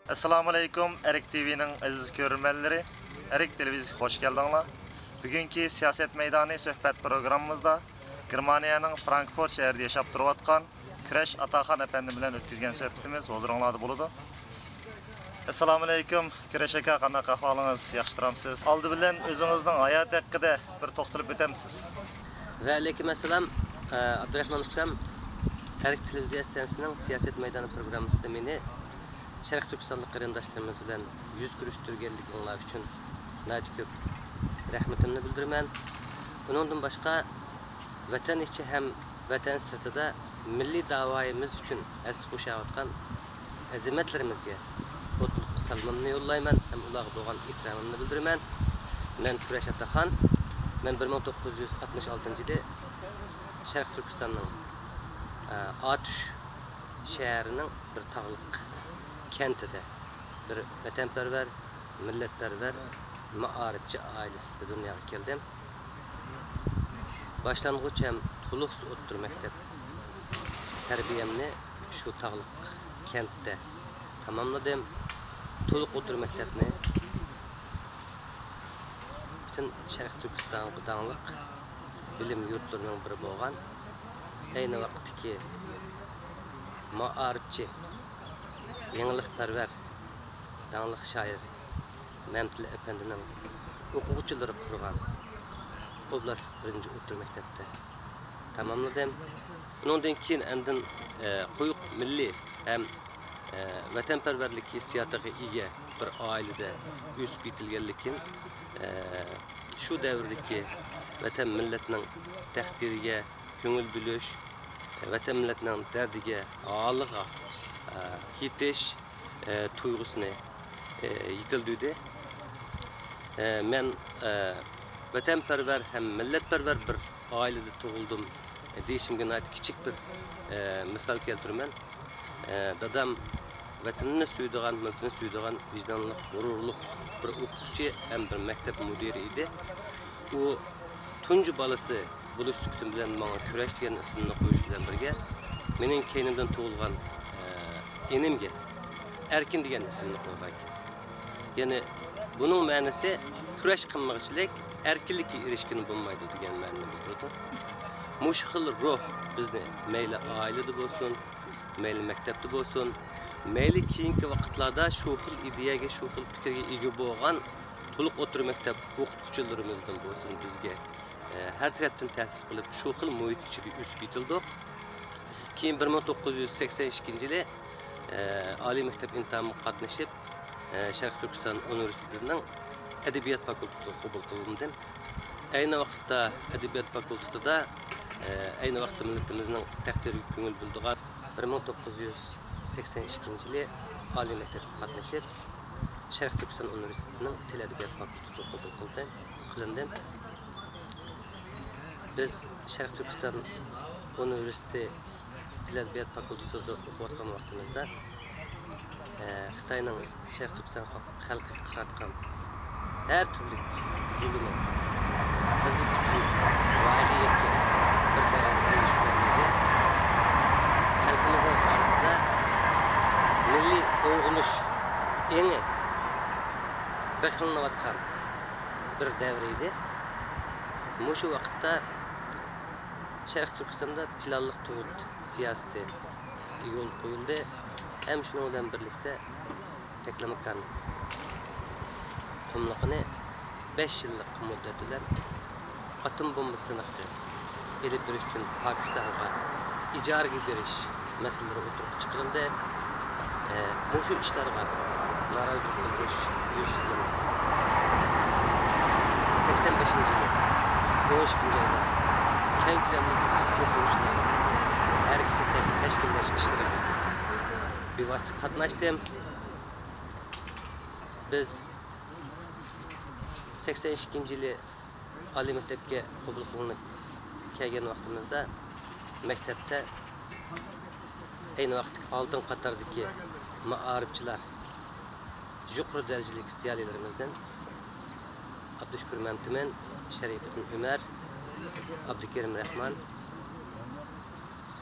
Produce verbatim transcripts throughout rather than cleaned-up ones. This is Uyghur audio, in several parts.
ئەسسالامۇئەلەيكۇم، ئەرك تىۋىنىڭ ئەزىز كۆرۈرمەنلىرى، ئەرك تېلېۋىزىيىسىگە خوش كەلدىڭلار. بۈگۈنكى سىياسەت مەيدانى سۆھبەت پروگراممىمىزدا گېرمانىيەنىڭ فرانكفورت شەھىرىدە ياشاپ تۇرۇۋاتقان كۈرەش ئاتاخان ئەپەندى بىلەن ئۆتكۈزگەن سۆھبىتىمىز ھۇزۇرۇڭلاردا بولىدۇ. ئەسسالامۇئەلەيكۇم، كۈرەش ئاكا، قانداق ئەھۋالىڭىز؟ ياخشى تۇرامسىز؟ ئالدى بىلەن ئۆزىڭىزنىڭ ھاياتى ھەققىدە بىر توختىلىپ ئۆتەمسىز؟ ۋەئەلەيكۇم ئەسسالام، ئابدۇراخمان ئۇكام. ئەرك تېلېۋىزىيە ئىستانسىسىنىڭ سىياسەت مەيدانى پروگراممىسىدا مېنى شەرقىي تۈركىستانلىق قېرىنداشلىرىمىز بىلەن يۈز كۆرۈشتۈرگەنلىكىڭلار ئۈچۈن ناھايىتى كۆپ رەھمىتىمنى بىلدۈرىمەن. ئۇنىڭدىن باشقا، ۋەتەن ئىچى ھەم ۋەتەن سىرتىدا مىللىي داۋايىمىز ئۈچۈن ھەسسە قوشۇۋاتقان ئەزىمەتلىرىمىزگە ئوتلۇق سالىمىمنى يوللايمەن ھەم ئۇلارغا بولغان ئېھتىرامىمنى بىلدۈرىمەن. مەن كۈرەش ئاتاخان. مەن بىر مىڭ توققۇز يۈز ئاتمىش ئالتىنچى يىلى شەرقىي تۈركىستاننىڭ، ئە، ئاتۇش شەھىرىنىڭ بىر تاغلىق كەنتىدە بىر ۋەتەنپەرۋەر، مىللەتپەرۋەر، مائارىپچى ئائىلىسىدە دۇنياغا كەلدىم. باشلانغۇچ ھەم تولۇقسىز ئوتتۇرا مەكتەپ تەربىيەمنى شۇ تاغلىق كەنتتە تاماملىدىم. تولۇق ئوتتۇرا مەكتەپنى پۈتۈن شەرقىي تۈركىستانغا داڭلىق بىلىم يۇرتلىرىنىڭ بىرى بولغان، ئەينى ۋاقىتتىكى مائارىپچى، يېڭىلىقپەرۋەر، داڭلىق شائىر مەمتىلى ئەپەندىنىڭ ئوقۇغۇچىلىرى قۇرغان ئوبلاستلىق بىرىنچى ئوتتۇرا مەكتەپتە تاماملىدىم. ئۇنىڭدىن كېيىن ئاندىن، ئە، قويۇق مىللىي ھەم، ئە، ۋەتەنپەرۋەرلىك ھېسسىياتىغا ئىگە بىر ئائىلىدە ئۆسۈپ يېتىلگەنلىكىم، ئە، شۇ دەۋردىكى ۋەتەن مىللەتنىڭ تەقدىرىگە كۆڭۈل بۆلۈش، ۋەتەن مىللەتنىڭ دەردىگە، ھالىغا، ئە، يېتىش، ئە، تۇيغۇسىنى، ئە، يېتىلدۈردى. ئە، مەن، ئە، ۋەتەنپەرۋەر ھەم مىللەتپەرۋەر بىر ئائىلىدە تۇغۇلدۇم دېيىشىمگە ناھايىتى كىچىك بىر، ئە، مىسال كەلتۈرىمەن. ئە، دادام ۋەتىنىنى سۆيىدىغان، مىللىتىنى سۆيىدىغان، ۋىجدانلىق، غۇرۇرلۇق بىر ئوقۇتقۇچى ھەم بىر مەكتەپ مۇدىرى ئىدى. ئۇ تۇنجى بالىسى بولۇش سۈپىتىم بىلەن ماڭا كۈرەش دېگەن ئىسىمنى قويۇش بىلەن بىرگە، مېنىڭ كەينىمدىن تۇغۇلغان، ئە، ئىنىمگە ئەركىن دېگەن ئىسىمنى قويغانىكەن. يەنى بۇنىڭ مەنىسى كۈرەش قىلمىغۇچىلىك ئەركىنلىككە ئېرىشكىلى بولمايدۇ دېگەن مەنىنى بىلدۈرىدۇ. مۇشۇ خىل روھ بىزنى مەيلى ئائىلىدە بولسۇن، مەيلى مەكتەپتە بولسۇن، مەيلى كېيىنكى ۋاقىتلاردا شۇ خىل ئىدىيەگە، شۇ خىل پىكىرگە ئىگە بولغان تولۇق ئوتتۇرا مەكتەپ ئوقۇتقۇچىلىرىمىزدىن بولسۇن، بىزگە، ئە، ھەر تەرەپتىن تەسىر قىلىپ، شۇ خىل مۇھىت ئىچىدە ئۆسۈپ يېتىلدۇق. كېيىن بىر مىڭ توققۇز يۈز سەكسەن ئىككىنچى يىلى، ئە، ئالىي مەكتەپ ئىمتىھانىغا قاتنىشىپ، ئە، شەرقىي تۈركىستان ئۇنىۋېرسىتېتىنىڭ ئەدەبىيات فاكۇلتېتىغا قوبۇل قىلىندىم. ئەينى ۋاقىتتا ئەدەبىيات فاكۇلتېتىدا، ئە، ئەينى ۋاقىتتا مىللىتىمىزنىڭ تەقدىرىگە كۆڭۈل بۆلىدىغان، بىر مىڭ توققۇز يۈز سەكسەن ئىككىنچى يىلى ئالىي مەكتەپكە قاتنىشىپ، شەرقىي تۈركىستان ئۇنىۋېرسىتېتىنىڭ تىل ئەدەبىيات فاكۇلتېتىغا قوبۇل قىلدىم، قىلىندىم. بىز شەرقىي تۈركىستان ئۇنىۋېرسىتېتى تىل ئەدەبىيات فاكۇلتېتىدا ئوقۇۋاتقان ۋاقتىمىزدا، ئە، خىتاينىڭ شەرقىي تۈركىستان خەلقىگە قاراتقان ھەر تۈرلۈك زۇلۇمى تېزلا كۈچىيىپ، ۋايىغا يەتكەن بىر دەۋر بولۇش بىلەن بىرگە، خەلقىمىزنىڭ ئارىسىدا مىللىي ئويغىنىش ئېڭى بېقىلىنىۋاتقان بىر دەۋر ئىدى. مۇشۇ ۋاقىتتا شەرقىي تۈركىستاندا پىلانلىق تۇغۇت سىياسىتى يولغا قويۇلدى ھەم شۇنىڭ بىلەن بىرلىكتە تەكلىماكان قۇملۇقىنى بەش يىللىق مۇددەت بىلەن ئاتوم بومبا سىنىقى ئېلىپ بېرىش ئۈچۈن پاكىستانغا ئىجارىگە بېرىش مەسىلىلىرى ئوتتۇرىغا چىقىرىلدى. ئە، مۇشۇ ئىشلارغا نارازىلىق بىلدۈرۈش يۈزىسىدىن سەكسەن بەشىنچى يىلى ئون ئىككىنچى ئايدا كەڭ كۆلەملىك ئوقۇغۇچىلار ھەرىكىتى تەشكىللەش ئىشلىرىغا بىۋاسىتە قاتناشتىم. بىز سەكسەن ئىككىنچى يىلى ئالىي مەكتەپكە قوبۇل قىلىنىپ كەلگەن ۋاقتىمىزدا، مەكتەپتە ئەينى ۋاقىتتىكى ئالدىنقى قاتاردىكى مائارىپچىلار، يۇقىرى دەرىجىلىك زىيالىيلىرىمىزدىن ئابدۇشۈكۈر مەمتىمىن، شەرىپىدىن ئۆمەر، ئابدۇكېرىم رەھمان،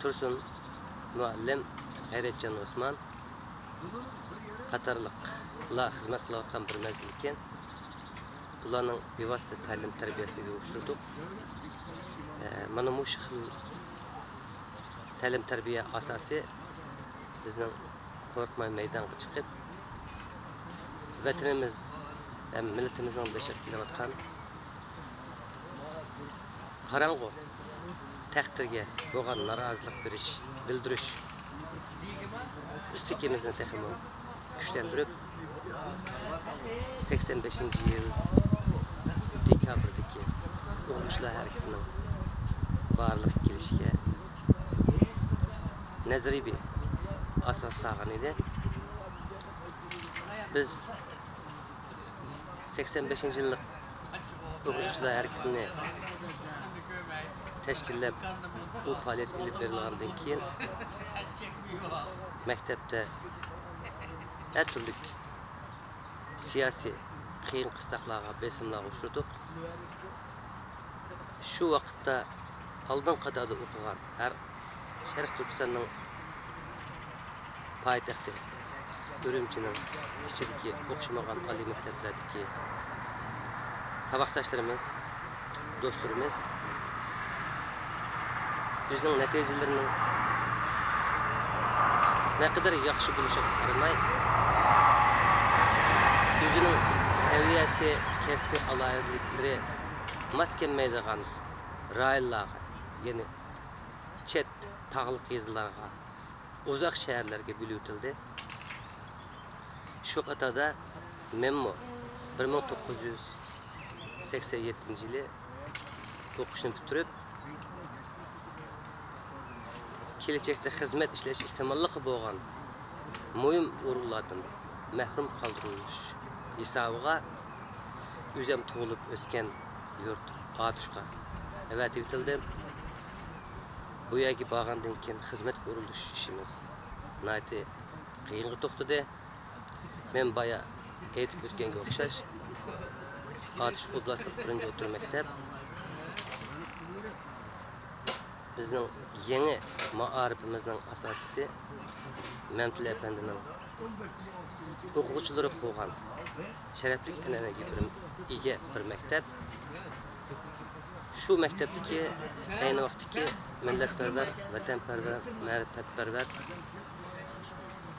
تۇرسۇن مۇئەللىم، غەيرەتجان ئوسمان، قاتارلىقلار خىزمەت قىلىۋاتقان بىر مەزگىل ئىكەن. ئۇلارنىڭ بىۋاسىتە تەلىم تەربىيەسىگە ئۇچرىدۇق. ئە، مانا مۇشۇ خىل تەلىم تەربىيە ئاساسى بىزنىڭ قورقماي مەيدانغا چىقىپ، ۋەتىنىمىز ھەم مىللىتىمىزنىڭ بېشىغا كېلىۋاتقان قاراڭغۇ تەقدىرگە بولغان نارازىلىق بېرىش، بىلدۈرۈش ئىستىكىمىزنى تېخىمۇ كۈچلەندۈرۈپ، سەكسەن بەشىنچى يىل دېكابىردىكى ئوقۇغۇچىلار ھەرىكىتىنىڭ بارلىققا كېلىشىگە نەزەرىيەۋى ئاساس سالغان ئىدى. بىز سەكسەن بەشىنچى يىللىق ئوقۇغۇچىلار ھەرىكىتىنى تەشكىللەپ، ئۇ پائالىيەت ئېلىپ بېرىلغاندىن كېيىن، مەكتەپتە ھەر تۈرلۈك سىياسىي قىيىن قىستاقلارغا، بېسىملارغا ئۇچرىدۇق. شۇ ۋاقىتتا ئالدىنقى قاتاردا ئوقۇغان، ھەر شەرقىي تۈركىستاننىڭ پايتەختى ئۈرۈمچىنىڭ ئىچىدىكى ئوخشىمىغان ئالىي مەكتەپلەردىكى ساۋاقداشلىرىمىز، دوستلىرىمىز ئۆزىنىڭ نەتىجىلىرىنىڭ نەقەدەر ياخشى بولۇشىغا قارىماي، ئۆزىنىڭ سەۋىيەسى، كەسپىي ئالاھىدىلىكلىرى ماس كەلمەيدىغان رايونلارغا، يەنى چەت تاغلىق يېزىلارغا، ئۇزاق شەھەرلەرگە بۆلۈۋېتىلدى. شۇ قاتاردا مەنمۇ بىر مىڭ توققۇز يۈز سەكسەن يەتتىنچى يىلى ئوقۇشنى پۈتتۈرۈپ، كېلەچەكتە خىزمەت ئىشلەش ئېھتىماللىقى بولغان مۇھىم ئورۇنلاردىن مەھرۇم قالدۇرۇلۇش ھېسابىغا ئۆزۈم تۇغۇلۇپ ئۆسكەن يۇرت ئاتۇشقا ئەۋەتىۋېتىلدىم. بۇ يەرگە بارغاندىن كېيىن خىزمەتكە ئورۇنلىشىش ئىشىمىز ناھايىتى قىيىنغا توختىدى. مەن بايا ئېيتىپ ئۆتكەنگە ئوخشاش، ئاتۇش ئوبلاستلىق بىرىنچى ئوتتۇرا مەكتەپ بىزنىڭ يېڭى مائارىپىمىزنىڭ ئاساسچىسى مەمتىلى ئەپەندىنىڭ ئوقۇغۇچىلىرى قۇرغان شەرەپلىك ئەنئەنىگە بىر، ئىگە بىر مەكتەپ. شۇ مەكتەپتىكى ئەينى ۋاقىتتىكى مىللەتپەرۋەر، ۋەتەنپەرۋەر، مەرىپەتپەرۋەر،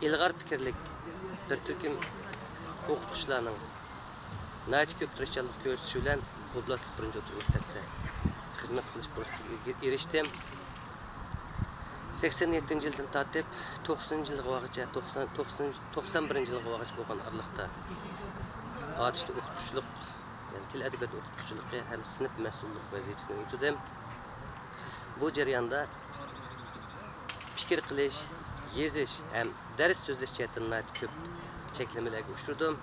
ئىلغار پىكىرلىك بىر تۈركۈم ئوقۇتقۇچىلارنىڭ ناھايىتى كۆپ تىرىشچانلىق كۆرسىتىشى بىلەن ئوبلاستلىق بىرىنچى ئوتتۇرا مەكتەپتە خىزمەت قىلىش پۇرسىتىگە ئېرىشتىم. سەكسەن يەتتىنچى يىلدىن تارتىپ توقسىنىنچى يىلغىچە، توقسان، توقسان، توقسان بىرىنچى يىلغىچە بولغان ئارىلىقتا ئاتۇشتا ئوقۇتقۇچىلىق، يەنى تىل ئەدەبىيات ئوقۇتقۇچىلىقى ھەم سىنىپ مەسئۇللۇق ۋەزىپىسىنى ئۆتىدىم. بۇ جەرياندا پىكىر قىلىش، يېزىش ھەم دەرس سۆزلەش جەھەتتىن ناھايىتى كۆپ چەكلىمىلەرگە ئۇچرىدىم.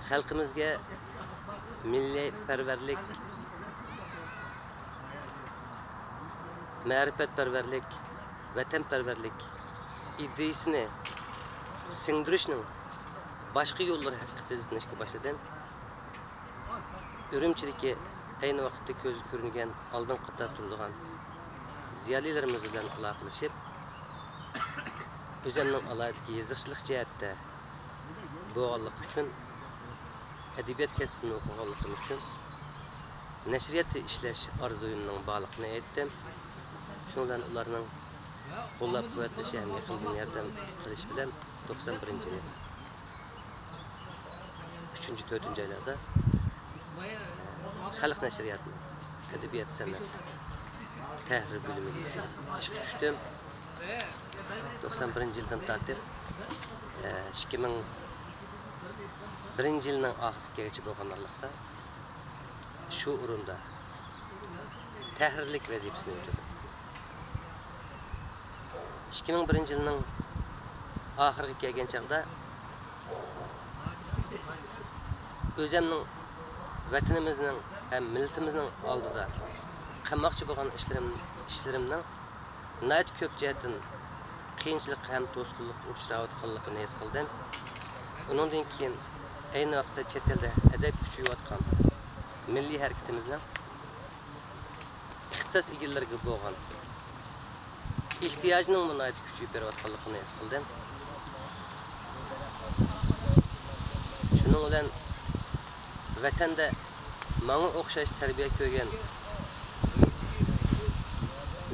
خەلقىمىزگە مىللىيپەرۋەرلىك، مەرىپەتپەرۋەرلىك، ۋەتەنپەرۋەرلىك ئىدىيىسىنى سىڭدۈرۈشنىڭ باشقا يوللىرى ھەققىدە ئىزدىنىشكە باشلىدىم. ئۈرۈمچىدىكى ئەينى ۋاقىتتا كۆزگە كۆرۈنگەن ئالدىنقى قاتاردا تۇرىدىغان زىيالىيلىرىمىز بىلەن ئالاقىلىشىپ، ئۆزۈمنىڭ ئالاھىدىلىكى يېزىقچىلىق جەھەتتە بولغانلىقى ئۈچۈن، ئەدەبىيات كەسپىنى ئوقۇغانلىقىم ئۈچۈن نەشرىياتتا ئىشلەش ئارزۇيۇمنىڭ بارلىقىنى ئېيتتىم. شۇنىڭ بىلەن ئۇلارنىڭ قوللاپ-قۇۋۋەتلىشى ھەم يېقىندىن ياردەم قىلىشى بىلەن توقسان بىرىنچى يىلى ئۈچىنچى، تۆتىنچى ئايلاردا خەلق نەشرىياتىنىڭ ئەدەبىيات، سەنئەت، تەھرىر بۆلۈمىگە ئىشقا چۈشتۈم. توقسان بىرىنچى يىلدىن تارتىپ، ئىككى مىڭ بىرىنچى يىلنىڭ ئاخىرىغا كەلگۈچە بولغان ئارىلىقتا شۇ ئورۇندا تەھرىرلىك ۋەزىپىسىنى ئۆتىدىم. ئىككى مىڭ بىرىنچى يىلنىڭ ئاخىرىغا كەلگەن چاغدا ئۆزۈمنىڭ ۋەتىنىمىزنىڭ ھەم مىللىتىمىزنىڭ ئالدىدا قىلماقچى بولغان ئىشلىرىم، ئىشلىرىمنىڭ ناھايىتى كۆپ جەھەتتىن قىيىنچىلىق ھەم توسقۇنلۇققا ئۇچراۋاتقانلىقىنى ھېس قىلدىم. ئۇنىڭدىن كېيىن ئەينى ۋاقىتتا چەت ئەلدە ئەدەپ كۈچىيىۋاتقان مىللىي ھەرىكىتىمىزنىڭ ئىختىساس ئىگىلىرىگە بولغان ئېھتىياجنىڭمۇ ناھايىتى كۈچىيىپ بېرىۋاتقانلىقىنى ھېس قىلدىم. شۇنىڭ بىلەن ۋەتەندە ماڭا ئوخشاش تەربىيە كۆرگەن،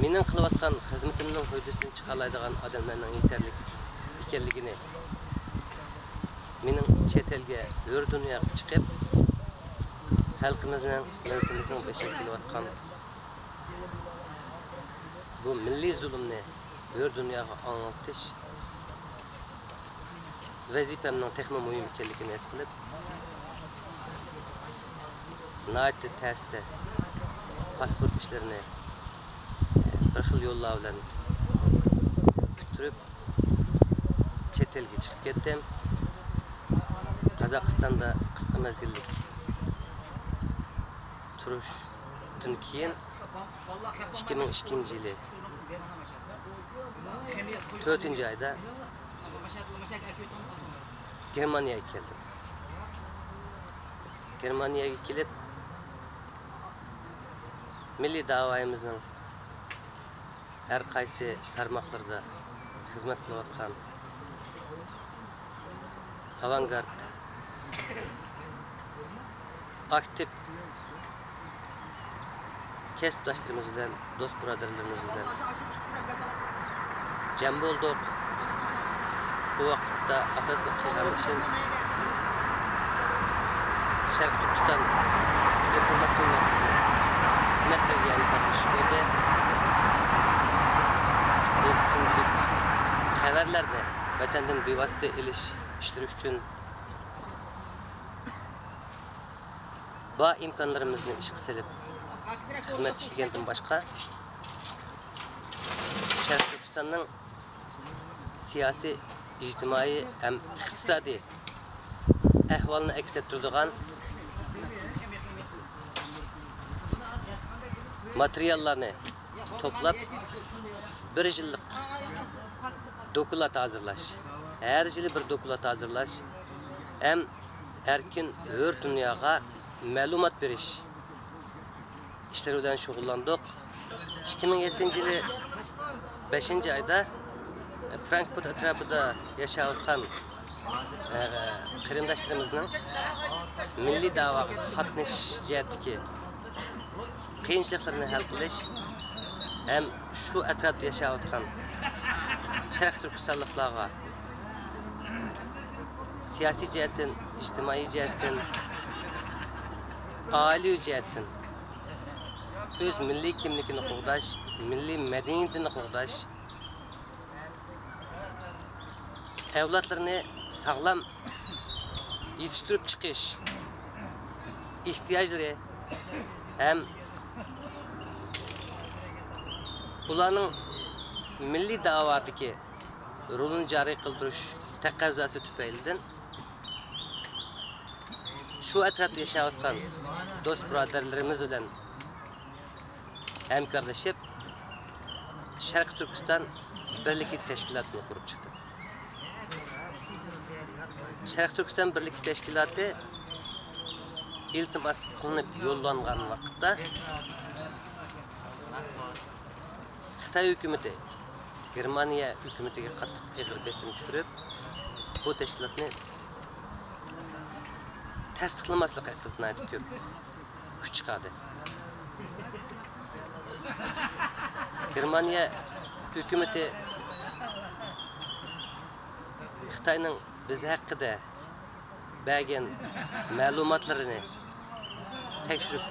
مېنىڭ قىلىۋاتقان خىزمىتىمنىڭ ھۆددىسىدىن چىقالايدىغان ئادەملەرنىڭ يېتەرلىك ئىكەنلىكىنى، مېنىڭ چەت ئەلگە، ھۆر دۇنياغا چىقىپ، خەلقىمىزنىڭ، مىللىتىمىزنىڭ بېشىغا كېلىۋاتقان بۇ مىللىي زۇلۇمنى ھۆر دۇنياغا ئاڭلىتىش ۋەزىپەمنىڭ تېخىمۇ مۇھىم ئىكەنلىكىنى ھېس قىلىپ، ناھايىتى تەستە پاسپورت ئىشلىرىنى بىر خىل يوللار بىلەن پۈتتۈرۈپ، چەت ئەلگە چىقىپ كەتتىم. قازاقىستاندا قىسقا مەزگىللىك تۇرۇشتىن كېيىن، ئىككى مىڭ ئىككىنچى يىلى تۆتىنچى ئايدا گېرمانىيەگە كەلدىم. گېرمانىيەگە كېلىپ، مىللىي داۋايىمىزنىڭ ھەر قايسى تارماقلىرىدا خىزمەت قىلىۋاتقان ئاۋانگارت، ئاكتىپ كەسىپداشلىرىمىز بىلەن، دوست بۇرادەرلىرىمىز بىلەن جەم بولدۇق. بۇ ۋاقىتتا ئاساسلىق قىلغان ئىشىم شەرقىي تۈركىستان ئىنفورماتسىيون مەركىزىنىڭ خىزمەتلىرىگە ھەمكارلىشىش بولدى. بىز كۈندىلىك خەۋەرلەرنى ۋەتەندىن بىۋاسىتە ئېلىش ئىشلىرى ئۈچۈن بار ئىمكانلىرىمىزنى ئىشقا سېلىپ خىزمەت ئىشلىگەندىن باشقا، شەرقىي تۈركىستاننىڭ سىياسىي، ئىجتىمائىي ھەم ئىقتىسادىي ئەھۋالىنى ئەكس ئەتتۈرىدىغان ماتېرىياللارنى توپلاپ، بىر يىللىق دوكلات ھازىرلاش، ھەر يىلى بىر دوكلات ھازىرلاش ھەم ئەركىن ھۆر دۇنياغا مەلۇمات بېرىش ئىشلىرى بىلەن شۇغۇللاندۇق. ئىككى مىڭ يەتتىنچى يىلى بەشىنچى ئايدا فرانكفورت ئەتراپىدا ياشاۋاتقان، ئە، قېرىنداشلىرىمىزنىڭ مىللىي داۋاغا قاتنىشىش جەھەتتىكى قىيىنچىلىقلىرىنى ھەل قىلىش ھەم شۇ ئەتراپتا ياشاۋاتقان شەرقىي تۈركىستانلىقلارغا سىياسىي جەھەتتىن، ئىجتىمائىي جەھەتتىن، ئائىلىۋى جەھەتتىن ئۆز مىللىي كىملىكىنى قوغداش، مىللىي مەدەنىيىتىنى قوغداش، ئەۋلادلىرىنى ساغلام يېتىشتۈرۈپ چىقىش ئېھتىياجلىرى ھەم ئۇلارنىڭ مىللىي داۋادىكى رولىنى جارى قىلدۇرۇش تەقەززاسى تۈپەيلىدىن شۇ ئەتراپتا ياشاۋاتقان دوست بۇرادەرلىرىمىز بىلەن ھەمكارلىشىپ، شەرقىي تۈركىستان بىرلىكى تەشكىلاتىنى قۇرۇپ چىقتى. شەرقىي تۈركىستان بىرلىكى تەشكىلاتى ئىلتىماس قىلىنىپ يوللانغان ۋاقىتتا، خىتاي ھۆكۈمىتى گېرمانىيە ھۆكۈمىتىگە قاتتىق ئېغىر بېسىم چۈشۈرۈپ، بۇ تەشكىلاتنى تەستىقلىماسلىق ھەققىدە ناھايىتى كۆپ كۈچ چىقاردى. گېرمانىيە ھۆكۈمىتى خىتاينىڭ بىز ھەققىدە بەرگەن مەلۇماتلىرىنى تەكشۈرۈپ،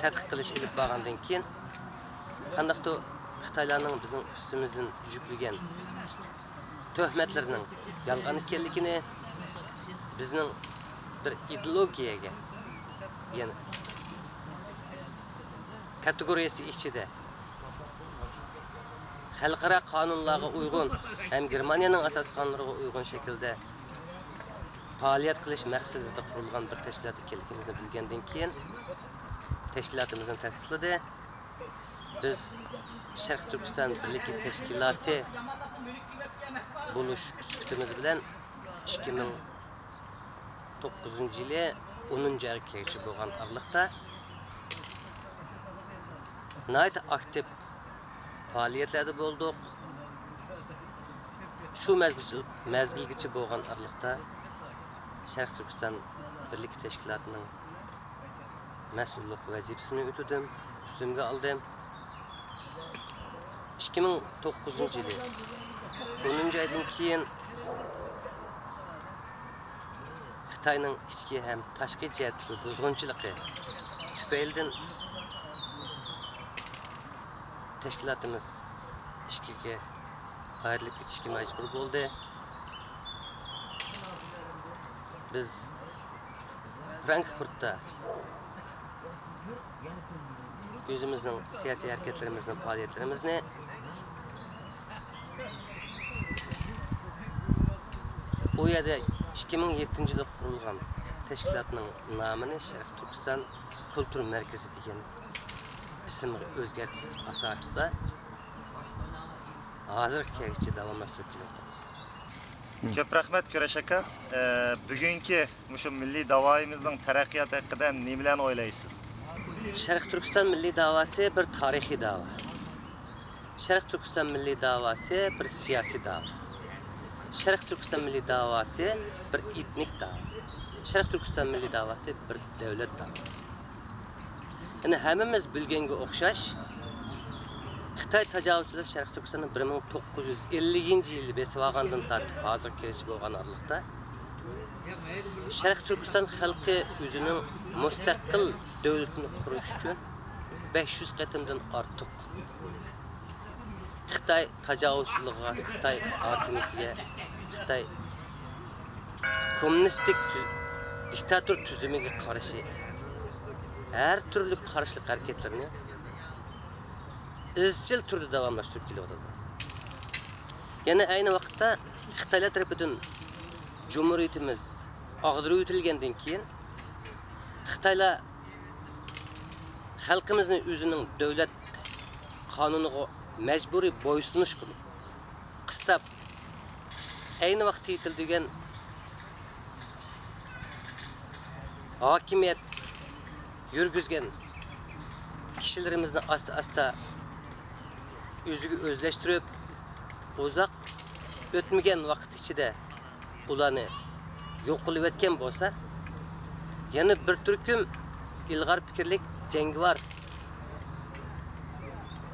تەتقىق قىلىش ئېلىپ بارغاندىن كېيىن، قانداقتۇر خىتايلارنىڭ بىزنىڭ ئۈستىمىزدىن يۈكلىگەن تۆھمەتلىرىنىڭ يالغان ئىكەنلىكىنى، بىزنىڭ بىر ئىدېئولوگىيەگە، يەنى كاتېگورىيەسى ئىچىدە خەلقئارا قانۇنلارغا ئۇيغۇن ھەم گېرمانىيەنىڭ ئاساسىي قانۇنلىرىغا ئۇيغۇن شەكىلدە پائالىيەت قىلىش مەقسىتىدە قۇرۇلغان بىر تەشكىلات ئىكەنلىكىمىزنى بىلگەندىن كېيىن، تەشكىلاتىمىزنى تەستىقلىدى. بىز شەرقىي تۈركىستان بىرلىكى تەشكىلاتى بولۇش سۈپىتىمىز بىلەن ئىككى مىڭ توققۇزىنچى يىلى ئونىنچى ئايغا كەلگۈچە بولغان ئارىلىقتا ناھايىتى ئاكتىپ پائالىيەتلەردە بولدۇق. شۇ مەزگىل-، مەزگىلگىچە بولغان ئارىلىقتا شەرقىي تۈركىستان بىرلىكى تەشكىلاتىنىڭ مەسئۇللۇق ۋەزىپىسىنى ئۆتىدىم، ئۈستۈمگە ئالدىم. ئىككى مىڭ توققۇزىنچى يىلى ئونىنچى ئايدىن كېيىن خىتاينىڭ ئىچكى ھەم تاشقى جەھەتتىكى بۇزغۇنچىلىقى تۈپەيلىدىن تەشكىلاتىمىز ئىككىگە ئايرىلىپ كېتىشكە مەجبۇر بولدى. بىز فرانكفورتتا ئۆزىمىزنىڭ سىياسىي ھەرىكەتلىرىمىزنى، پائالىيەتلىرىمىزنى ئۇ يەردە ئىككى مىڭ يەتتىنچى يىلى قۇرۇلغان تەشكىلاتنىڭ نامىنى شەرقىي تۈركىستان كۇلتۇر مەركىزى دېگەن ئىسىمغا ئۆزگەرتىش ئاساسىدا ھازىرغا كەلگۈچە داۋاملاشتۇرۇپ كېلىۋاتىمىز. كۆپ رەھمەت، كۈرەش ئاكا. ئە، بۈگۈنكى مۇشۇ مىللىي داۋايىمىزنىڭ تەرەققىياتى ھەققىدە نېمىلەرنى ئويلايسىز؟ شەرقىي تۈركىستان مىللىي داۋاسى بىر تارىخىي داۋا. شەرقىي تۈركىستان مىللىي داۋاسى بىر سىياسىي داۋا. شەرقىي تۈركىستان مىللىي داۋاسى بىر ئېتنىك داۋا. شەرقىي تۈركىستان مىللىي داۋاسى بىر دۆلەت داۋاسى. يەنە ھەممىمىز بىلگەنگە ئوخشاش، خىتاي تاجاۋۇزچىلىرى شەرقىي تۈركىستاننى بىر مىڭ توققۇز يۈز ئەللىكىنچى يىلى بېسىۋالغاندىن تارتىپ ھازىرغا كېلىشى بولغان ئارىلىقتا، شەرقىي تۈركىستان خەلقى ئۆزىنىڭ مۇستەقىل دۆلىتىنى قۇرۇش ئۈچۈن بەش يۈز قېتىمدىن ئارتۇق خىتاي تاجاۋۇزچىلىقىغا، خىتاي ھاكىمىيىتىگە، خىتاي كوممۇنىستىك تۈز-، دىكتاتور تۈزۈمىگە قارشى ھەر تۈرلۈك قارشىلىق ھەرىكەتلىرىنى ئىزچىل تۈردە داۋاملاشتۇرۇپ كېلىۋاتىدۇ. يەنە ئەينى ۋاقىتتا خىتايلار تەرىپىدىن جۇمھۇرىيىتىمىز ئاغدۇرۇۋېتىلگەندىن كېيىن، خىتايلار خەلقىمىزنى ئۆزىنىڭ دۆلەت قانۇنىغا مەجبۇرىي بويسۇنۇشقا قىستاپ، ئەينى ۋاقىتتا يېتىلدۈرگەن ھاكىمىيەت يۈرگۈزگەن كىشىلىرىمىزنى ئاستا-ئاستا ئۆزىگە ئۆزلەشتۈرۈپ، ئۇزاق ئۆتمىگەن ۋاقىت ئىچىدە ئۇلارنى يوق قىلىۋەتكەن بولسا، يەنە بىر تۈركۈم ئىلغار پىكىرلىك، جەڭگىۋار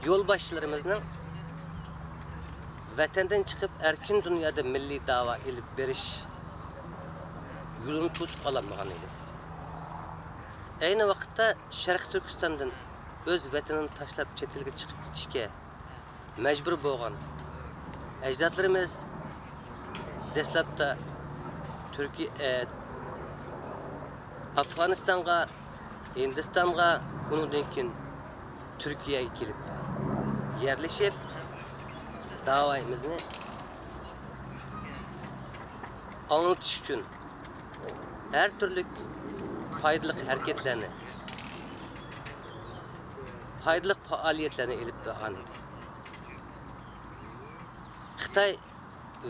يولباشچىلىرىمىزنىڭ ۋەتەندىن چىقىپ، ئەركىن دۇنيادا مىللىي داۋا ئېلىپ بېرىش يولىنى توسۇپ قالالمىغان ئىدى. ئەينى ۋاقىتتا شەرقىي تۈركىستاندىن ئۆز ۋەتىنىنى تاشلاپ، چەت ئەلگە چىقىپ كېتىشكە مەجبۇر بولغان ئەجدادلىرىمىز دەسلەپتە تۈركىي، ئە، ئافغانىستانغا، ھىندىستانغا، ئۇنىڭدىن كېيىن تۈركىيەگە كېلىپ يەرلىشىپ، داۋايىمىزنى ئاڭلىتىش ئۈچۈن ھەر تۈرلۈك پايدىلىق ھەرىكەتلەرنى، پايدىلىق پائالىيەتلەرنى ئېلىپ بارغان ئىدى. خىتاي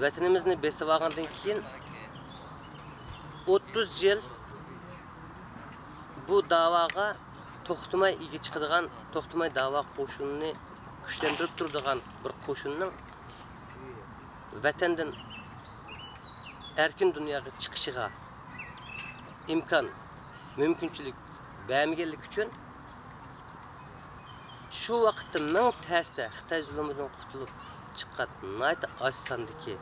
ۋەتىنىمىزنى بېسىۋالغاندىن كېيىن ئوتتۇز يىل بۇ داۋاغا توختىماي ئىگە چىقىدىغان، توختىماي داۋا قوشۇنىنى كۈچلەندۈرۈپ تۇرىدىغان بىر قوشۇننىڭ ۋەتەندىن ئەركىن دۇنياغا چىقىشىغا ئىمكان، مۇمكىنچىلىك بەرمىگەنلىكى ئۈچۈن، شۇ ۋاقىتتا مىڭ تەستە خىتاي زۇلۇمىدىن قۇتۇلۇپ چىققان ناھايىتى ئاز ساندىكى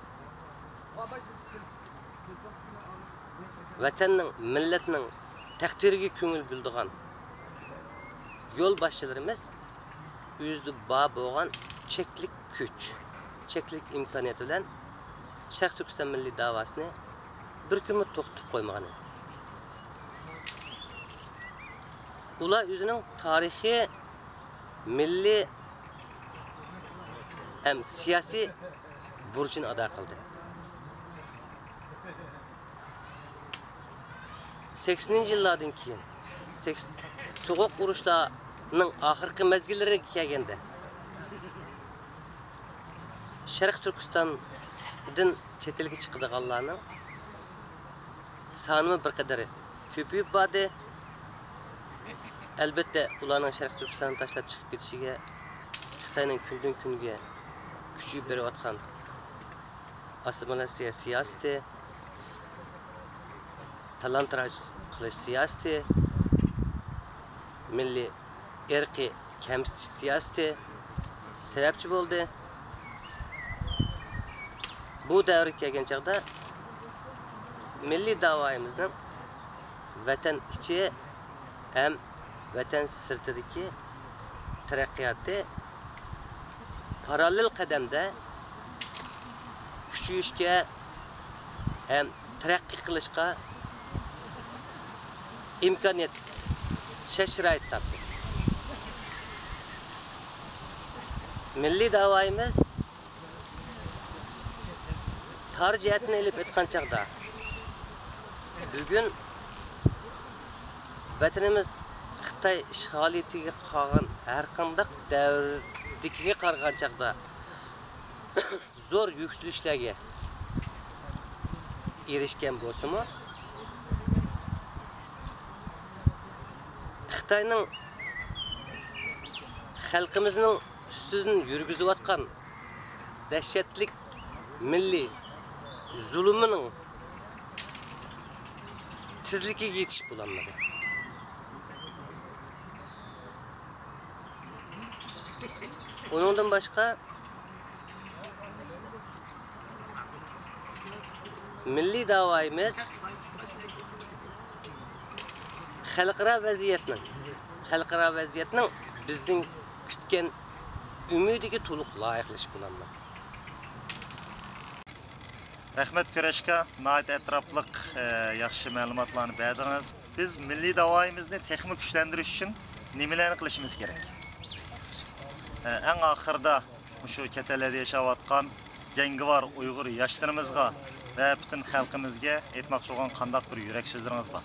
ۋەتەننىڭ، مىللەتنىڭ تەقدىرىگە كۆڭۈل بۆلىدىغان يولباشچىلىرىمىز ئۆزىدە بار بولغان چەكلىك كۈچ، چەكلىك ئىمكانىيەت بىلەن شەرقىي تۈركىستان مىللىي داۋاسىنى بىر كۈنمۇ توختىتىپ قويمىغان ئىدى. ئۇلار ئۆزىنىڭ تارىخىي، مىللىي ھەم سىياسىي بۇرچىنى ئادا قىلدى. سەكسىنىنچى يىللاردىن كېيىن، سەكس-، سوغۇق ئۇرۇشلارنىڭ ئاخىرقى مەزگىللىرىگە كەلگەندە، شەرقىي تۈركىستاندىن چەت ئەلگە چىقىدىغانلارنىڭ سانىمۇ بىر قەدەر كۆپىيىپ باردى. ئەلبەتتە، ئۇلارنىڭ شەرقىي تۈركىستاننى تاشلاپ چىقىپ كېتىشىگە خىتاينىڭ كۈندىن-كۈنگە كۈچىيىپ بېرىۋاتقان ئاسسىمىلياتسىيە سىياسىتى، تالان-تاراج قىلىش سىياسىتى، مىللىي ئىرقىي كەمسىتىش سىياسىتى سەۋەبچى بولدى. بۇ دەۋرگە كەلگەن چاغدا مىللىي داۋايىمىزنىڭ ۋەتەن ئىچى ھەم ۋەتەن سىرتىدىكى تەرەققىياتى پاراللېل قەدەمدە كۈچىيىشكە ھەم تەرەققىي قىلىشقا ئىمكانىيەت، شەرت-شارائىت تاپتى. مىللىي داۋايىمىز تار جەھەتتىن ئېلىپ ئېيتقان چاغدا، بۈگۈن ۋەتىنىمىز خىتاي ئىشغالىيىتىگە قالغان ھەرقانداق دەۋردىكىگە قارىغان چاغدا زور يۈكسىلىشلەرگە ئېرىشكەن بولسىمۇ، خىتاينىڭ خەلقىمىزنىڭ ئۈستىدىن يۈرگۈزۈۋاتقان دەھشەتلىك مىللىي زۇلۇمىنىڭ تېزلىكىگە يېتىشىپ بولالمىدى. ئۇنىڭدىن باشقا، مىللىي داۋايىمىز خەلقئارا ۋەزىيەتنىڭ، خەلقئارا ۋەزىيەتنىڭ بىزدىن كۈتكەن ئۈمىدىگە تولۇق لايىقلىشىپ بولالمىدى. رەھمەت كۈرەشكا، ناھايىتى ئەتراپلىق، ئە، ياخشى مەلۇماتلارنى بەردىڭىز. بىز مىللىي داۋايىمىزنى تېخىمۇ كۈچلەندۈرۈش ئۈچۈن نېمىلەرنى قىلىشىمىز كېرەك؟ ئە، ئەڭ ئاخىرىدا مۇشۇ چەت ئەللەردە ياشاۋاتقان جەڭگىۋار ئۇيغۇر ياشلىرىمىزغا ۋە پۈتۈن خەلقىمىزگە ئېيتماقچى بولغان قانداق بىر يۈرەك سۆزلىرىڭىز بار؟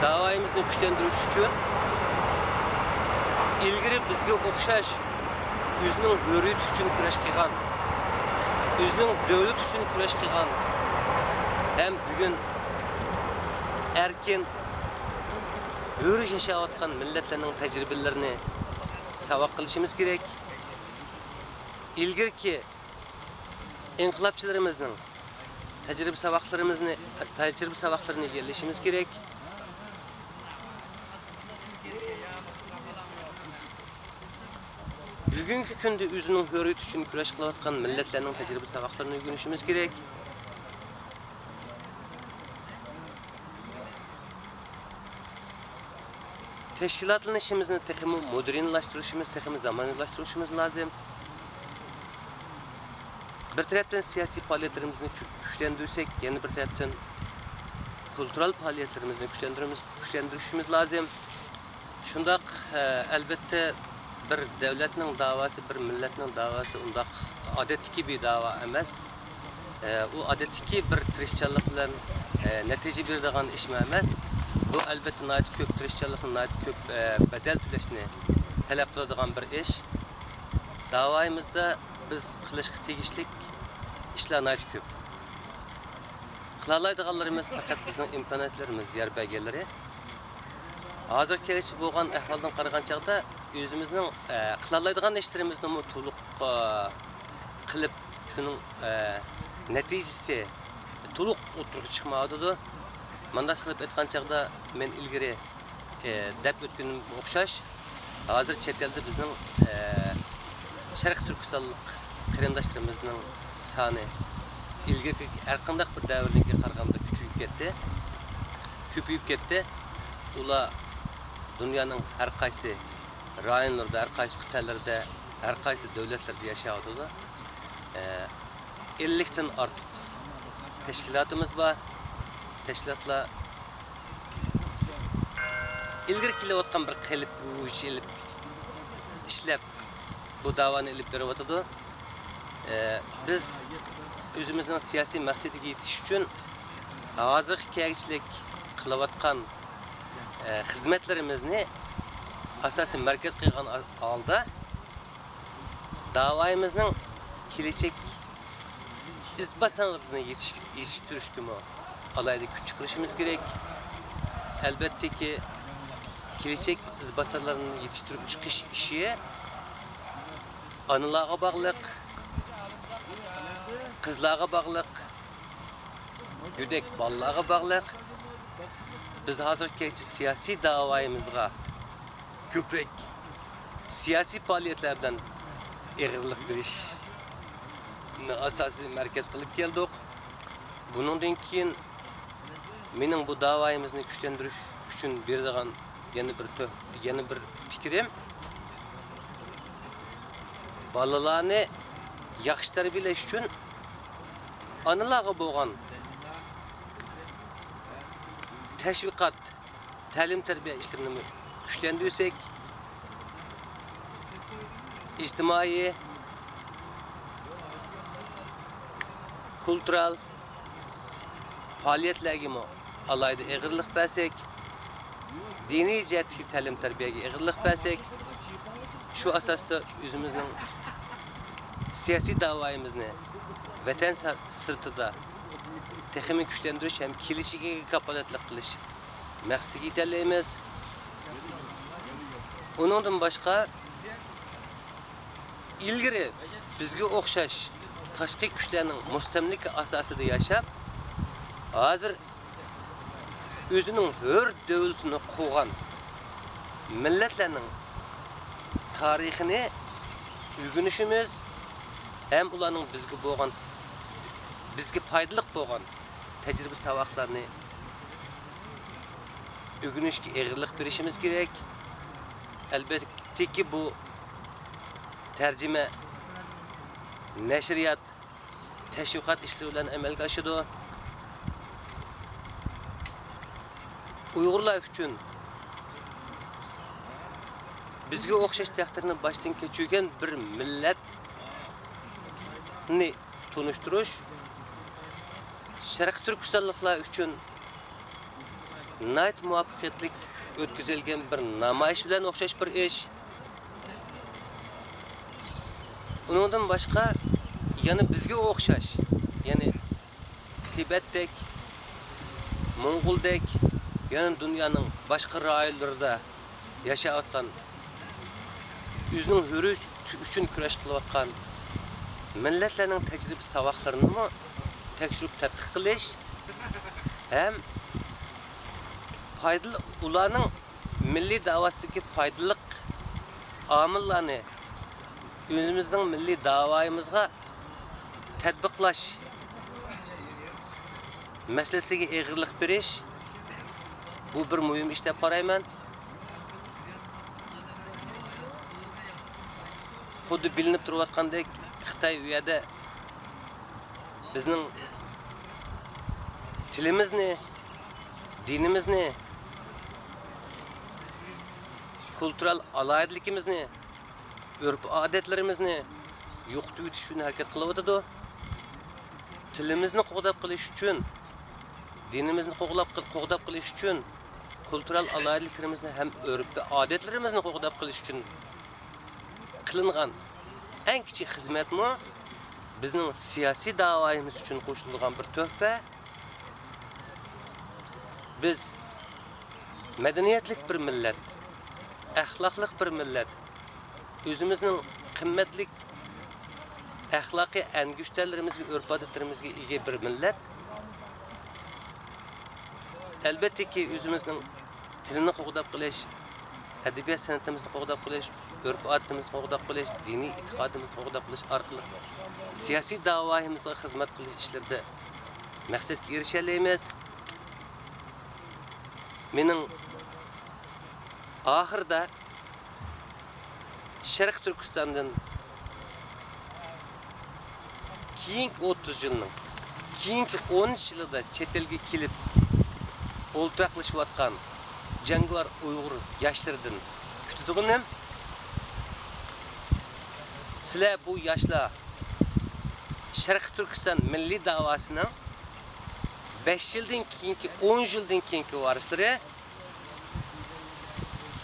داۋايىمىزنى كۈچلەندۈرۈش ئۈچۈن ئىلگىرى بىزگە ئوخشاش ئۆزىنىڭ ھۆرىيىتى ئۈچۈن كۈرەش قىلغان، ئۆزىنىڭ دۆلىتى ئۈچۈن كۈرەش قىلغان ھەم بۈگۈن ئەركىن، ھۆر ياشاۋاتقان مىللەتلەرنىڭ تەجرىبىلىرىنى ساۋاق قىلىشىمىز كېرەك. ئىلگىرىكى ئىنقىلابچىلىرىمىزنىڭ تەجرىبە ساۋاقلىرىمىزنى، تەجرىبە ساۋاقلىرىنى ئىگىلىشىمىز كېرەك. بۈگۈنكى كۈندە ئۆزىنىڭ ھۆرىيىتى ئۈچۈن كۈرەش قىلىۋاتقان مىللەتلەرنىڭ تەجرىبە ساۋاقلىرىنى ئۆگىنىشىمىز كېرەك. تەشكىلاتلىنىشىمىزنى تېخىمۇ مودېرنلاشتۇرۇشىمىز، تېخىمۇ زامانىۋىلاشتۇرۇشىمىز لازىم. بىر تەرەپتىن سىياسىي پائالىيەتلىرىمىزنى كۈ-، كۈچلەندۈرسەك، يەنە بىر تەرەپتىن كۇلتۇرال پائالىيەتلىرىمىزنى كۈچلەندۈرۈمىز-، كۈچلەندۈرۈشىمىز لازىم. شۇنداق، ئە، ئەلبەتتە، بىر دۆلەتنىڭ داۋاسى، بىر مىللەتنىڭ داۋاسى ئۇنداق ئادەتتىكى بىر داۋا ئەمەس. ئە، ئۇ ئادەتتىكى بىر تىرىشچانلىق بىلەن، ئە، نەتىجە بېرىدىغان ئىشمۇ ئەمەس. بۇ، ئەلبەتتە، ناھايىتى كۆپ تىرىشچانلىقنى، ناھايىتى كۆپ، ئە، بەدەل تۆلەشنى تەلەپ قىلىدىغان بىر ئىش. داۋايىمىزدا بىز قىلىشقا تېگىشلىك ئىشلار ناھايىتى كۆپ. قىلالايدىغانلىرىمىز پەقەت بىزنىڭ ئىمكانىيەتلىرىمىز يار بەرگەنلىرى. ھازىرغىچە بولغان ئەھۋالدىن قارىغان چاغدا ئۆزىمىزنىڭ، ئە، قىلالايدىغان ئىشلىرىمىزنىمۇ تولۇق، ئە، قىلىپ، شۇنىڭ، ئە، نەتىجىسى تولۇق ئوتتۇرىغا چىقمايۋاتىدۇ. مۇنداق قىلىپ ئېيتقان چاغدا، مەن ئىلگىرى ئە، دەپ ئۆتكىنىمگە ئوخشاش، ھازىر چەت ئەلدە بىزنىڭ، ئە، شەرقىي تۈركىستانلىق قېرىنداشلىرىمىزنىڭ سانى ئىلگىرىكى ھەرقانداق بىر دەۋردىكىگە قارىغاندا كۈچىيىپ كەتتى، كۆپىيىپ كەتتى. ئۇلار دۇنيانىڭ ھەر قايسى رايونلىرىدا، ھەر قايسى قىتئەلىرىدە، ھەر قايسى دۆلەتلەردە ياشاۋاتىدۇ. ئە، ئەللىكتىن ئارتۇق تەشكىلاتىمىز بار. تەشكىلاتلار ئىلگىرى كېلىۋاتقان بىر قېلىپ بويىچە ئېلىپ، ئىشلەپ، بۇ داۋانى ئېلىپ بېرىۋاتىدۇ. ئە، بىز ئۆزىمىزنىڭ سىياسىي مەقسىتىگە يېتىش ئۈچۈن ھازىرغا كەلگۈچىلىك قىلىۋاتقان، ئە، خىزمەتلىرىمىزنى ئاساسىي مەركەز قىلغان ھالدا، داۋايىمىزنىڭ كېلەچەك ئىزباسارلىرىنى يېتىش-، يېتىشتۈرۈشكىمۇ ئالاھىدە كۈچ چىقىرىشىمىز كېرەك. ئەلۋەتتىكى، كېلەچەك ئىزباسارلىرىنى يېتىشتۈرۈپ چىقىش ئىشى ئانىلارغا باغلىق، قىزلارغا باغلىق، گۆدەك بالىلارغا باغلىق. بىز ھازىرغىچە سىياسىي داۋايىمىزغا كۆپرەك سىياسىي پائالىيەتلەر بىلەن ئېغىرلىق بېرىشنى ئاساسىي مەركەز قىلىپ كەلدۇق. بۇنىڭدىن كېيىن مېنىڭ بۇ داۋايىمىزنى كۈچلەندۈرۈش ئۈچۈن بېرىدىغان يەنە بىر تۆ-، يەنە بىر پىكرىم، بالىلارنى ياخشى تەربىيەلەش ئۈچۈن ئانىلارغا بولغان تەشۋىقات، تەلىم-تەربىيە ئىشلىرىنى كۈچلەندۈرسەك، ئىجتىمائىي، كۇلتۇرال پائالىيەتلەرگىمۇ ئالاھىدە ئېغىرلىق بەرسەك، دىنىي جەھەتتىكى تەلىم-تەربىيەگە ئېغىرلىق بەرسەك، شۇ ئاساستا ئۆزىمىزنىڭ سىياسىي داۋايىمىزنى ۋەتەن سىر-، سىرتىدا تېخىمۇ كۈچلەندۈرۈش ھەم كېلىشىگە كاپالەتلىك قىلىش مەقسىتىگە يېتەلەيمىز. ئۇنىڭدىن باشقا، ئىلگىرى بىزگە ئوخشاش تاشقى كۈچلەرنىڭ مۇستەملىكە ئاساسىدا ياشاپ، ھازىر ئۆزىنىڭ ھۆر دۆلىتىنى قۇرغان مىللەتلەرنىڭ تارىخىنى ئۆگىنىشىمىز ھەم ئۇلارنىڭ بىزگە بولغان، بىزگە پايدىلىق بولغان تەجرىبە-ساۋاقلارنى ئۆگىنىشكە ئېغىرلىق بېرىشىمىز كېرەك. ئەلبەتتىكى، بۇ تەرجىمە، نەشرىيات، تەشۋىقات ئىشلىرى بىلەن ئەمەلگە ئاشىدۇ. ئۇيغۇرلار ئۈچۈن بىزگە ئوخشاش تەقدىرنى باشتىن كەچۈرگەن بىر مىللەتنى تونۇشتۇرۇش، شەرقىي تۈركىستانلىقلار ئۈچۈن ناھايىتى مۇۋەپپەقىيەتلىك ئۆتكۈزۈلگەن بىر نامايىش بىلەن ئوخشاش بىر ئىش. ئۇنىڭدىن باشقا، يەنە بىزگە ئوخشاش، يەنى تىبەتتەك، موڭغۇلدەك، يەنە دۇنيانىڭ باشقا رايونلىرىدا ياشاۋاتقان، ئۆزىنىڭ ھۆرى ئۈچۈن كۈرەش قىلىۋاتقان مىللەتلەرنىڭ تەجرىبە-ساۋاقلىرىنىمۇ تەكشۈرۈپ تەتقىق قىلىش ھەم پايدىلىق، ئۇلارنىڭ مىللىي داۋاسىدىكى پايدىلىق ئامىللارنى ئۆزىمىزنىڭ مىللىي داۋايىمىزغا تەتبىقلاش مەسىلىسىگە ئېغىرلىق بېرىش، بۇ بىر مۇھىم ئىش دەپ قارايمەن. خۇددى بىلىنىپ تۇرۇۋاتقاندەك، خىتاي ئۇ يەردە بىزنىڭ تىلىمىزنى، دىنىمىزنى، كۇلتۇرال ئالاھىدىلىكىمىزنى، ئۆرپ-ئادەتلىرىمىزنى يوقىتىۋېتىش ئۈچۈن ھەرىكەت قىلىۋاتىدۇ. تىلىمىزنى قوغداپ قېلىش ئۈچۈن، دىنىمىزنى قوغلاپ، قوغداپ قېلىش ئۈچۈن، كۇلتۇرال ئالاھىدىلىكلىرىمىزنى ھەم ئۆرپ-ئادەتلىرىمىزنى قوغداپ قېلىش ئۈچۈن قىلىنغان ئەڭ كىچىك خىزمەتمۇ بىزنىڭ سىياسىي داۋايىمىز ئۈچۈن قوشۇلىدىغان بىر تۆھپە. بىز مەدەنىيەتلىك بىر مىللەت، ئەخلاقلىق بىر مىللەت، ئۆزىمىزنىڭ قىممەتلىك ئەخلاقىي ئەنگۈشتەرلىرىمىزگە، ئۆرپ-ئادەتلىرىمىزگە ئىگە بىر مىللەت. ئەلبەتتىكى، ئۆزىمىزنىڭ تىلىنى قوغداپ قېلىش، ئەدەبىيات-سەنئىتىمىزنى قوغداپ قېلىش، ئۆرپ-ئادىتىمىزنى قوغداپ قېلىش، دىنىي ئېتىقادىمىزنى قوغداپ قېلىش ئارقىلىق سىياسىي داۋايىمىزغا خىزمەت قىلىش ئىشلىرىدا مەقسەتكە ئېرىشەلەيمىز. مېنىڭ ئاخىرىدا شەرقىي تۈركىستاندىن كېيىنكى ئوتتۇز يىلنىڭ، كېيىنكى ئون يىلىدا چەت ئەلگە كېلىپ ئولتۇراقلىشىۋاتقان جەڭگىۋار ئۇيغۇر ياشلىرىدىن كۈتىدىغىنىم، سىلەر بۇ ياشلار شەرقىي تۈركىستان مىللىي داۋاسىنىڭ بەش يىلدىن كېيىنكى، ئون يىلدىن كېيىنكى ۋارىسلىرى.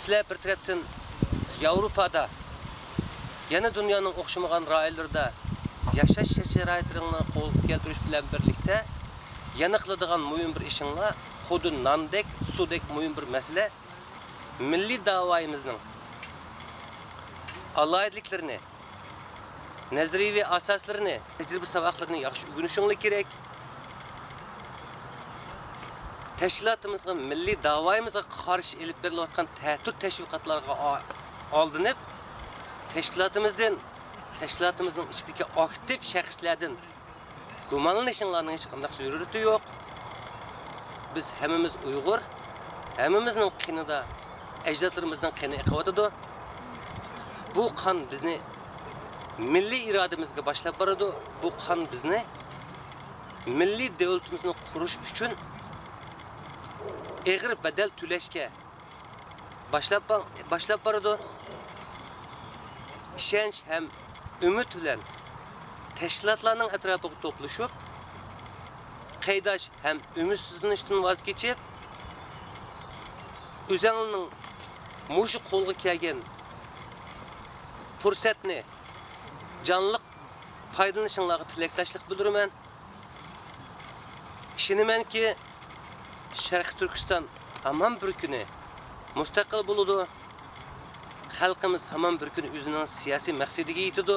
سىلەر بىر تەرەپتىن ياۋروپادا، يەنە دۇنيانىڭ ئوخشىمىغان رايونلىرىدا ياشاش شارائىتلىرىنى قولغا كەلتۈرۈش بىلەن بىرلىكتە، يەنە قىلىدىغان مۇھىم بىر ئىشىڭلار خۇددى ناندەك، سۇدەك مۇھىم بىر مەسىلە، مىللىي داۋايىمىزنىڭ ئالاھىدىلىكلىرىنى، نەزەرىيىۋى ئاساسلىرىنى، تەجرىبە ساۋاقلىرىنى ياخشى ئۆگىنىشىڭلار كېرەك. تەشكىلاتىمىزغا، مىللىي داۋايىمىزغا قارشى ئېلىپ بېرىلىۋاتقان تەھدىت تەشۋىقاتلارغا ئا-، ئالدىنىپ، تەشكىلاتىمىزدىن، تەشكىلاتىمىزنىڭ ئىچىدىكى ئاكتىپ شەخسلەردىن گۇمانلىنىشىڭلارنىڭ ھېچقانداق زۆرۈرىيىتى يوق. بىز ھەممىمىز ئۇيغۇر، ھەممىمىزنىڭ قېنىدا ئەجدادلىرىمىزنىڭ قېنى ئېقىۋاتىدۇ. بۇ قان بىزنى، مىللىي ئىرادىمىزگە باشلاپ بارىدۇ. بۇ قان بىزنى مىللىي دۆلىتىمىزنى قۇرۇش ئۈچۈن ئېغىر بەدەل تۆلەشكە باشلاپ با-، باشلاپ بارىدۇ. ئىشەنچ ھەم ئۈمىد بىلەن تەشكىلاتلارنىڭ ئەتراپىغا توپلىشىپ، قەيداش ھەم ئۈمىدسىزلىنىشتىن ۋاز كېچىپ، ئۆزەڭلارنىڭ مۇشۇ قولغا كەلگەن پۇرسەتنى جانلىق پايدىلىنىشىڭلارغا تىلەكداشلىق بىلدۈرىمەن. ئىشىنىمەنكى، شەرقىي تۈركىستان ھامان بىر كۈنى مۇستەقىل بولىدۇ. خەلقىمىز ھامان بىر كۈنى ئۆزىنىڭ سىياسىي مەقسىتىگە يېتىدۇ.